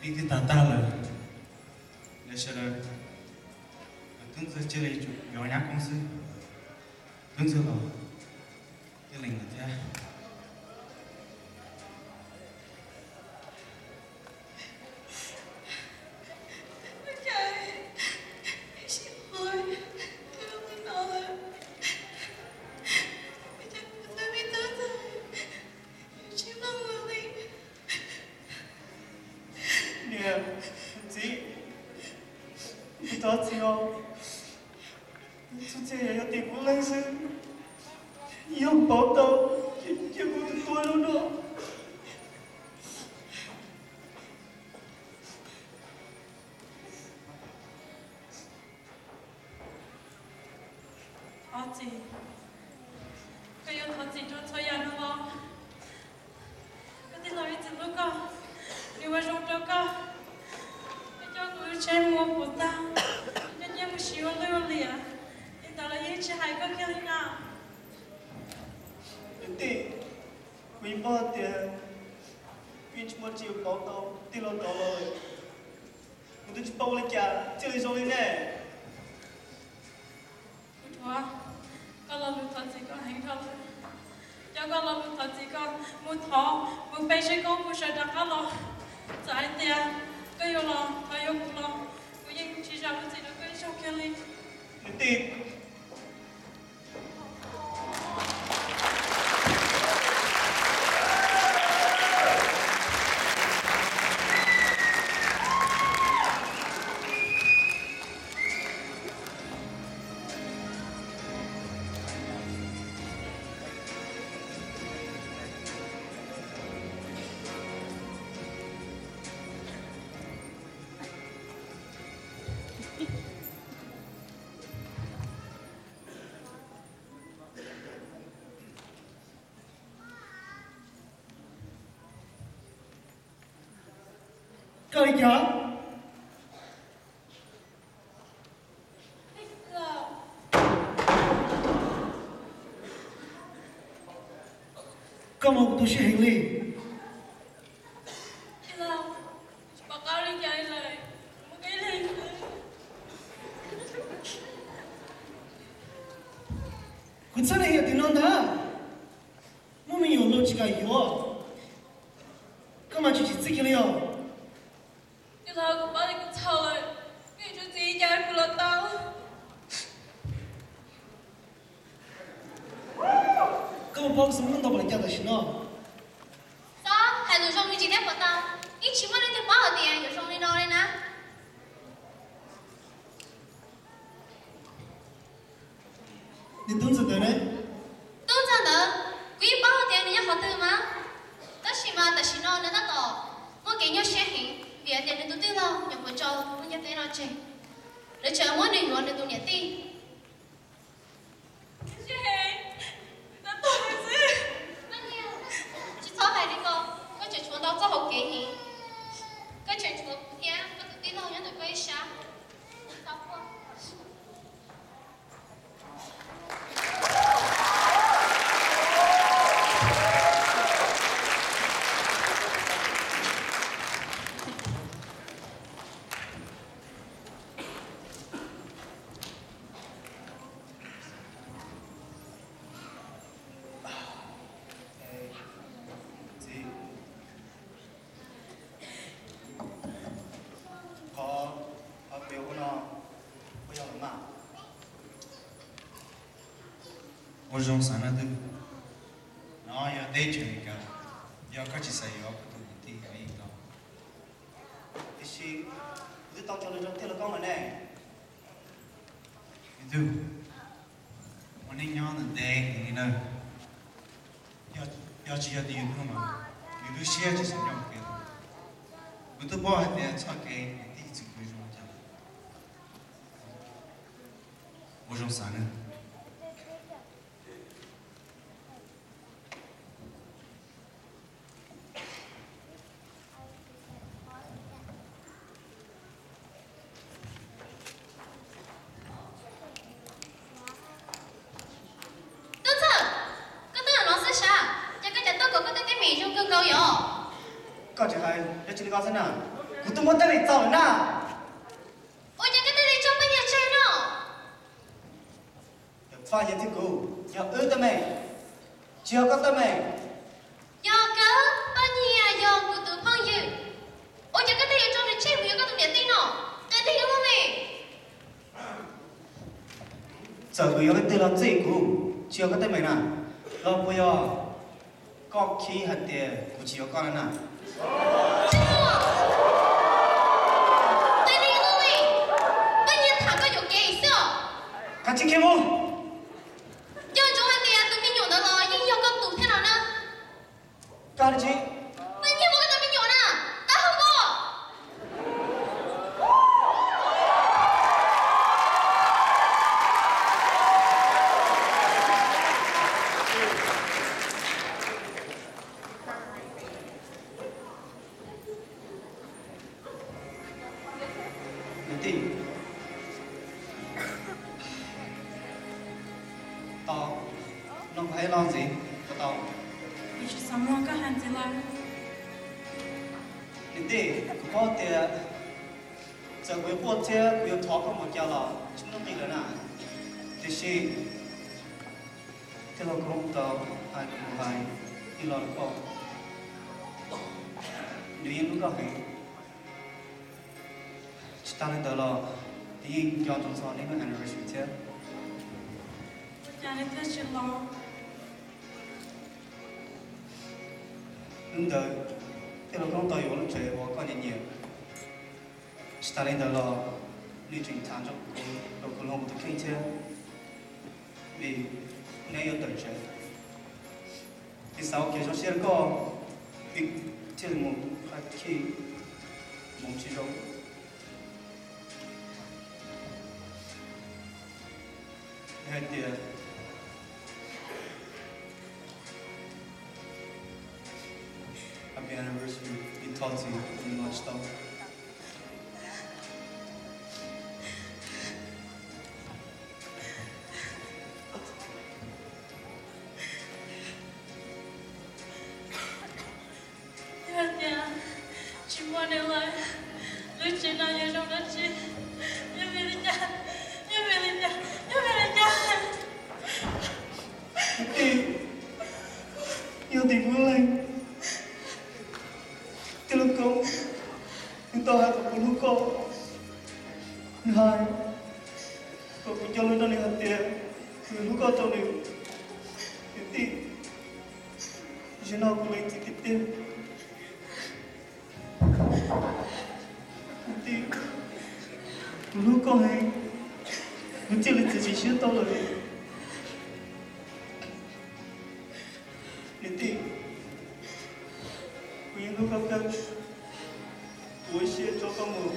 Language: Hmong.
Ib twb tag tag lawm, lawv sawv daws, tub ntxawg cia li yuav nyab koob xwb, tub ntxawg los tij lees lawm thiab. Niam, txiv, kuv thov txim os. Txhua txhia yog tim kuv leej xwb. Yog pauv tau ces kuv tus tuag zoo no. Thov txim, koj yuav thov txim rau txhua yam no los? Koj tij laug ib txwm hlub koj, nws ua zoo rau koj. Koj coj kuv lub tsheb mus ua puas tag, koj coj nyiaj mus siv ua lwj ua liam, li ntawd los yeej tsis hais koj kiag li na. Niam tij, kuv yeej paub tias koj tsis muaj tsiaj pauv tau tij laug tod los, kuv twb tsis paub ua li cas thiaj li zoo li ne. Kuv thuam, koj lo lus thov txim koj heev dhau lawm. Coj koj lo lus thov txim koj mus thov, mus pe seb koj puas sawv rov qab los. Txawm hais tias koj yuav los los yuav kuv los, kuv yeej tsis zam lub txim rau koj ib zaug kiag li. Niam tij. Koj li cas? Koj mus kuv tu siab heev li. Kuv txhab ne yog tim no ntag. Muaj me nyuam los tsis kam yuav, koj mas tsis tsim txiaj kiag li os. Tij laug, kuv paub tias kuv txhaum lawm, koj yuav tsum txim li cas kuv los tau. Koj puas paub kuv xav muaj ntau npaum li cas tam sim no? Txhob hais lus zoo li tsis thiab puas tau, yeej tsis muaj leej twg paub hais tias yuav zoo li no li na. Niag tub ntxawg ntawd ne? Tub ntxawg ntawd, kuv yeej paub tias nws nyob qhov twg mas, tab sis mas tam sim no nws tab tom muaj kev nyuaj siab heev vim tias nws tus tij laug nyuam qhuav tso lub ntiaj teb no tseg, lawv tseem muab nws yuav nws tus niam tij. Tsis txhob hais li ko, koj tseem tshuav ntau txoj hauv kev heev, koj tseem tshuav kuv thiab koj tus tij laug nyob ntawm koj ib sab. Txiv, qhov, qhov kuv yuav ua no puas yog los mas? Ua zoo xav na twb, no yog teb chaws Amelikas, yog koj tsis xav yuav kuv tus niam tij los yeej tau. Tiam sis kuv twb tau tso lus rau tij laug koj mas ne. Ib tug ua neej nyob ntev ntev li na, yog tsis yog tus yus tuag mas yus lub siab tsis xav nyob ua ke. Kuv twb paub hais tias txoj kev niam tij txwm tus zoo cas. Ua zoo xav na. Tub Ntxawg, koj twb los xwb sav, ces koj cas tuaj kom koj tej teeb meem zoo kawg nkaus yom? Koj tseem hais dab tsi li ko xwb na? Kuv twb muab teeb meem txaus lawm na. Ua cas koj thiaj li tso Paj Nyiag tseg no? Yog Paj Nyiag thiab kuv yog wb teeb meem, tsis yog koj teeb meem. Yog kawg, Paj Nyiag yog kuv tus phooj ywg, ua cas koj thiaj yuav tso nws tseg mus yuav koj tus niam tij no? Qhia tib lub meej. Txawm kuv yuav leej twg los txij kuv tsis yog koj teeb meem na, los puas yog koj khib hais tias kuv tsis yuav koj na? Qhia tib lub meej, Paj Nyiag tham koj yuam kev xwb os. Kav tsij khiav mus. Nco ntsoov hais tias tus me nyuam ntawd los yeej yog koj tus thiab no na. Koj li tsis, Paj Nyiag muab koj tus me nyuam na, tau hau npo. Niam tij, tau, no kuv hais los ntxiv puas tau? Kuv tsis xav mloog koj hais ntxiv lawm. Niam tij, kuv paub tias txawm kuv yuav quaj thiab kuv yuav thov koj npaum cas los tsis muaj nuj nqis lawm na. Tiam sis tij laug Koob tau hais kuv hais ib lo lus koj, nws yeej hlub koj heev. Tsis tas li ntawd los nws yeej nco ntsoov txog nej lub anniversary thiab. Ua cas nws thiaj tsis los? Hnub ntawd tij laug Koob tau yuav lub tsev uas koj nyiam nyiam. Tsis tas li ntawd los nws tseem tham rau kuv hloov kuv tus kheej thiab, vim neb yuav tawm tsev. Nws xav ua kev zoo siab rau koj, nws thiaj li mus hais khij mus tsis zoo. Nws hais tias happy anniversary, nws thov txim nws los tsis tau. Yog tias tsis muaj nws lawm, lub tsev no yuav zoo dab tsi? Yog vim li cas? Yog vim li cas? Yog vim li cas? Kwv tij, yog tim kuv leej, tij laug Koob nws tau hais kom kuv hlub koj. Nws hais kom kuv cog lus rau nws hais tias kuv hlub koj rau nws. Kwv tij, zaum no kuv lees txim tiag tiag. Kwv tij, kuv hlub koj heev, kuv thiaj li txiav txim siab tau lawm. Niam tij, kuv yeej hlub koj kawg, kuv ua siab tso koj mus.